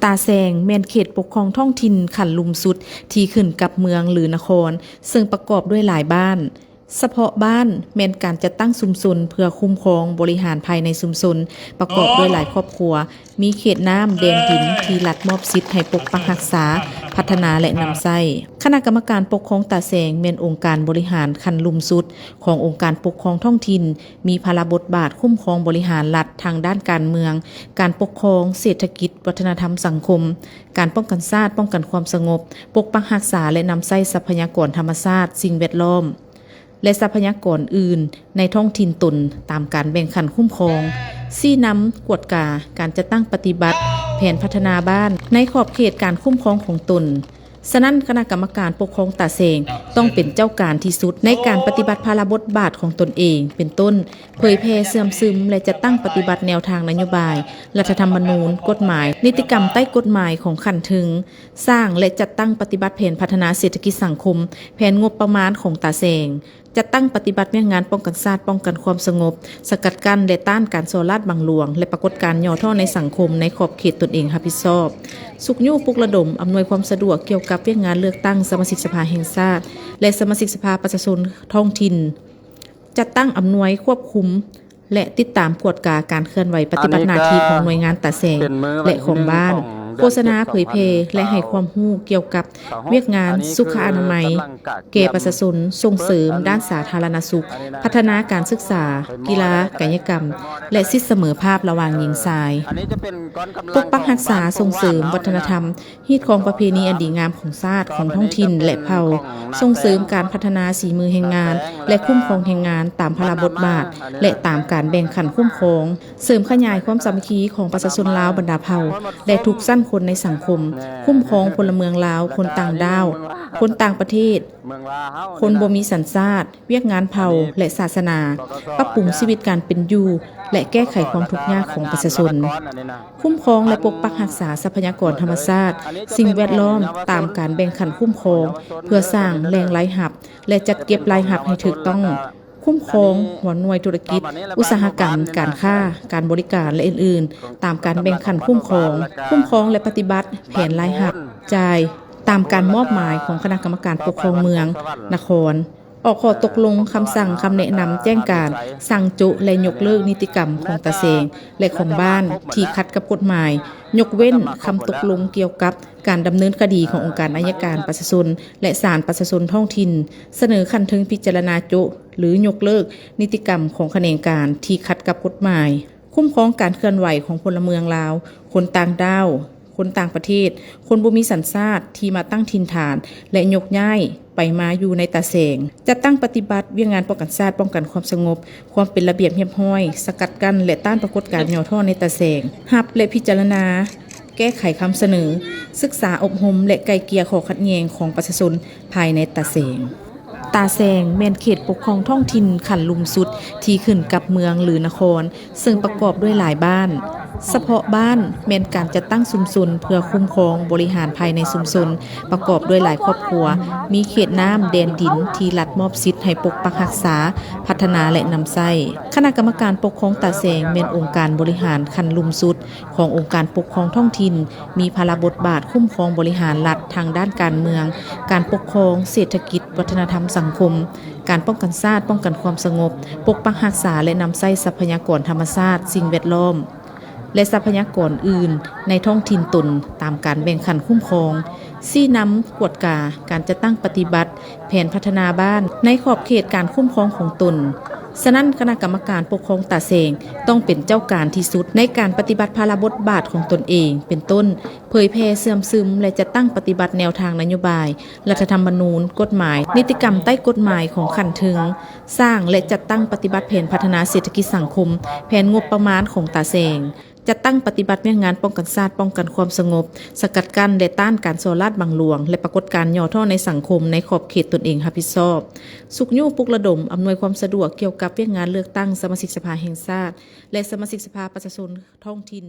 ຕາແສງແມ່ນເຂດປົກຄອງທ້ອງຖິ່ນຂັ້ນລຸ່ມສຸດທີ່ຂຶ້ນກັບເມືອງ ຫຼື ນະຄອນ, ເຊິ່ງປະກອບດ້ວຍຫຼາຍບ້ານ. ສະເພາະບ້ານແມ່ນການຈັດຕັ້ງຊຸມຊົນເພື່ອຄຸ້ມຄອງບໍລິຫານພາຍໃນຊຸມຊົນ, ປະກອບດ້ວຍຫຼາຍຄອບຄົວ, ມີເຂດນ້ຳແດນດິນທີ່ລັດມອບສິດໃຫ້ປົກປັກຮັກສາ, ພັດທະນາ ແລະ ນຳໃຊ້. ຄະນະກຳມະການປົກຄອງຕາແສງແມ່ນອົງການບໍລິຫານຂັ້ນລຸ່ມສຸດຂອງອົງການປົກຄອງທ້ອງຖິ່ນ, ມີພາລະບົດບາດຄຸ້ມຄອງບໍລິຫານລັດທາງດ້ານການເມືອງ, ການປົກຄອງ, ເສດຖະກິດ, ວັດທະນະທຳສັງຄົມ, ການປ້ອງກັນຊາດ, ປ້ອງກັນຄວາມສະຫງົບ, ປົກປັກຮັກສາ ແລະ ນຳໃຊ້ຊັບພະຍາກອນທຳມະຊາດ, ສິ່ງແວດລ້ອມ ແລະ ຊັບພະຍາກອນອື່ນໃນທ້ອງຖິ່ນຕົນຕາມການແບ່ງຂັ້ນຄຸ້ມຄອງ, ຊີ້ນຳ, ກວດກາການຈັດຕັ້ງປະຕິບັດແຜນພັດທະນາບ້ານໃນຂອບເຂດການຄຸ້ມຄອງຂອງຕົນ. ສະນັ້ນ, ຄະນະກຳມະການປົກຄອງຕາແສງຕ້ອງເປັນເຈົ້າການທີ່ສຸດໃນການປະຕິບັດພາລະບົດບາດຂອງຕົນເອງ, ເປັນຕົ້ນ ເຜີຍແຜ່ເຊື່ອມຊຶມ ແລະ ຈັດຕັ້ງປະຕິບັດແນວທາງນະໂຍບາຍ, ລັດຖະທຳມະນູນ, ກົດໝາຍ, ນິຕິກຳໃຕ້ກົດໝາຍຂອງຂັ້ນເທິງ, ສ້າງ ແລະ ຈັດຕັ້ງປະຕິບັດແຜນພັດທະນາເສດຖະກິດສັງຄົມ, ແຜນງົບປະມານຂອງຕາແສງ, ຈັດຕັ້ງປະຕິບັດວຽກງານປ້ອງກັນຊາດ, ປ້ອງກັນຄວາມສະຫງົບ, ສະກັດກັ້ນ ແລະ ຕ້ານການສໍ້ລາດບັງຫຼວງ ແລະ ປາກົດການຫຍໍ້ທໍ້ໃນສັງຄົມໃນຂອບເຂດຕົນເອງຮັບຜິດຊອບ, ຊຸກຍູ້ປຸກລະດົມ, ອຳນວຍຄວາມສະດວກກ່ຽວກັບວຽກງານເລືອກຕັ້ງສະມາຊິກສະພາແຫ່ງຊາດ ແລະ ສະມາຊິກສະພາປະຊາຊົນທ້ອງຖິ່ນ, ຈັດຕັ້ງອຳນວຍຄວບຄຸມ ແລະ ຕິດຕາມກວດກາການເຄື່ອນໄຫວປະຕິບັດໜ້າທີ່ຂອງໜ່ວຍງານຕາແສງ ແລະ ຂອງບ້ານ, ໂຄສະນາເຜີຍແຜ່ ແລະ ໃຫ້ຄວາມຮູ້ກ່ຽວກັບວຽກງານສຸຂະອະນາໄມແກ່ປະຊາຊົນ, ສົ່ງເສີມດ້ານສາທາລະນະສຸກ, ພັດທະນາການສຶກສາ, ກິລາ, ກາຍະກຳ ແລະ ສິດສະເໝີພາບລະຫວ່າງຍິງຊາຍ, ປົກປັກຮັກສາ, ສົ່ງເສີມວັດທະນະທຳ, ຮີດຄອງປະເພນີອັນດີງາມຂອງຊາດ, ຂອງທ້ອງຖິ່ນ ແລະ ເຜົ່າ, ສົ່ງເສີມການພັດທະນາສີມືແຮງງານ ແລະ ຄຸ້ມຄອງແຮງງານຕາມພາລະບົດບາດ ແລະ ຕາມການແບ່ງຂັ້ນຄຸ້ມຄອງ, ເສີມຂະຫຍາຍຄວາມສາມັກຄີຂອງປະຊາຊົນລາວບັນດາເຜົ່າ ແລະ ທຸກຊັ້ນຄົນໃນສັງຄົມ, ຄຸ້ມຄອງພົນລະເມືອງລາວ, ຄົນຕ່າງດ້າວ, ຄົນຕ່າງປະເທດ, ຄົນບໍ່ມີສັນຊາດ, ວຽກງານເຜົ່າ ແລະ ສາສະໜາ, ປັບປຸງຊີວິດການເປັນຢູ່ ແລະ ແກ້ໄຂຄວາມທຸກຍາກຂອງປະຊາຊົນ, ຄຸ້ມຄອງ ແລະ ປົກປັກຮັກສາຊັບພະຍາກອນທຳມະຊາດ, ສິ່ງແວດລ້ອມ ຕາມການແບ່ງຂັ້ນຄຸ້ມຄອງ ເພື່ອສ້າງແຫຼ່ງລາຍຮັບ ແລະ ຈັດເກັບລາຍຮັບໃຫ້ຖືກຕ້ອງ, ຄຸ້ມຄອງຫົວໜ່ວຍທຸລະກິດ, ອຸດສາຫະກຳ, ການຄ້າ, ການບໍລິການ ແລະ ອື່ນໆ ຕາມການແບ່ງຂັ້ນຄຸ້ມຄອງ, ຄຸ້ມຄອງ ແລະ ປະຕິບັດແຜນລາຍຮັບ, ຈ່າຍ ຕາມການມອບໝາຍຂອງຄະນະກຳມະການປົກຄອງເມືອງ, ນະຄອນ, ອອກຂໍ້ຕົກລົງ, ຄຳສັ່ງ, ຄຳແນະນຳ, ແຈ້ງການ, ສັ່ງໂຈະ ແລະ ຍົກເລີກນິຕິກຳຂອງຕາແສງ ແລະ ຂອງບ້ານທີ່ຂັດກັບກົດໝາຍ, ຍົກເວັ້ນຄຳຕົກລົງກ່ຽວກັບການດຳເນີນຄະດີຂອງອົງການໄອຍະການປະຊາຊົນ ແລະ ສານປະຊາຊົນທ້ອງຖິ່ນ, ສະເໜີຂັ້ນເທິງພິຈາລະນາໂຈະ ຫຼື ຍົກເລີກນິຕິກຳຂອງຂະແໜງການທີ່ຂັດກັບກົດໝາຍ, ຄຸ້ມຄອງການເຄື່ອນໄຫວຂອງພົນລະເມືອງລາວ, ຄົນຕ່າງດ້າວ, ຄົນຕ່າງປະເທດ, ຄົນບໍ່ມີສັນຊາດທີ່ມາຕັ້ງຖິ່ນຖານ ແລະ ຍົກຍ້າຍໄປມາຢູ່ໃນຕາແສງ, ຈັດຕັ້ງປະຕິບັດວຽກງານປ້ອງກັນຊາດ, ປ້ອງກັນຄວາມສະຫງົບ, ຄວາມເປັນລະບຽບຮຽບຮ້ອຍ, ສະກັດກັ້ນ ແລະ ຕ້ານປາກົດການຫຍໍ້ທໍ້ໃນຕາແສງ, ຮັບ ແລະ ພິຈາລະນາ ແກ້ໄຂຄຳສະເໜີ, ສຶກສາອົບຮົມ ແລະ ໄກ່ເກ່ຍຂໍ້ຂັດແຍ່ງຂອງປະຊາຊົນພາຍໃນຕາແສງ. ຕາແສງແມ່ນເຂດປົກຄອງທ້ອງຖິ່ນຂັ້ນລຸ່ມສຸດທີ່ຂຶ້ນກັບເມືອງ ຫຼື ນະຄອນ, ເຊິ່ງປະກອບດ້ວຍຫຼາຍບ້ານ. ສະເພາະບ້ານແມ່ນການຈັດຕັ້ງຊຸມຊົນເພື່ອຄຸ້ມຄອງບໍລິຫານພາຍໃນຊຸມຊົນ, ປະກອບດ້ວຍຫຼາຍຄອບຄົວ, ມີເຂດນ້ຳແດນດິນທີ່ລັດມອບສິດໃຫ້ປົກປັກຮັກສາ, ພັດທະນາ ແລະ ນຳໃຊ້. ຄະນະກຳມະການປົກຄອງຕາແສງແມ່ນອົງການບໍລິຫານຂັ້ນລຸ່ມສຸດ ຂອງອົງການປົກຄອງທ້ອງຖິ່ນ, ມີພາລະບົດບາດຄຸ້ມຄອງບໍລິຫານລັດທາງດ້ານການເມືອງ, ການປົກຄອງ, ເສດຖະກິດ, ວັດທະນະທຳສັງຄົມ, ການປ້ອງກັນຊາດ, ປ້ອງກັນຄວາມສະຫງົບ, ປົກປັກຮັກສາ ແລະ ນຳໃຊ້ຊັບພະຍາກອນທຳມະຊາດ, ສິ່ງແວດລ້ອມ ແລະ ຊັບພະຍາກອນອື່ນໃນທ້ອງຖິ່ນຕົນຕາມການແບ່ງຂັ້ນຄຸ້ມຄອງ, ຊີ້ນຳ, ກວດກາການຈັດຕັ້ງປະຕິບັດ ແຜນພັດທະນາບ້ານໃນຂອບເຂດການຄຸ້ມຄອງຂອງຕົນ. ສະນັ້ນ, ຄະນະກຳມະການປົກຄອງຕາແສງຕ້ອງເປັນເຈົ້າການທີ່ສຸດໃນການປະຕິບັດພາລະບົດບາດຂອງຕົນເອງ, ເປັນຕົ້ນ ເຜີຍແຜ່ເຊື່ອມຊຶມ ແລະ ຈັດຕັ້ງປະຕິບັດແນວທາງນະໂຍບາຍ, ລັດຖະທຳມະນູນ, ກົດໝາຍ, ນິຕິກຳໃຕ້ກົດໝາຍຂອງຂັ້ນເທິງ, ສ້າງ ແລະ ຈັດຕັ້ງປະຕິບັດແຜນພັດທະນາເສດຖະກິດສັງຄົມ, ແຜນງົບປະມານຂອງຕາແສງ, ຈັດຕັ້ງປະຕິບັດວຽກງານປ້ອງກັນຊາດ, ປ້ອງກັນຄວາມສະຫງົບ, ສະກັດກັ້ນ ແລະ ຕ້ານການສໍ້ລາດບັງຫຼວງ ແລະ ປາກົດການຫຍໍ້ທໍ້ໃນສັງຄົມໃນຂອບເຂດຕົນເອງຮັບຜິດຊອບ, ຊຸກຍູ້ປຸກລະດົມ, ອຳນວຍຄວາມສະດວກກ່ຽວກັບວຽກງານເລືອກຕັ້ງສະມາຊິກສະພາແຫ່ງຊາດ ແລະ ສະມາຊິກສະພາປະຊາຊົນທ້ອງຖິ່ນ.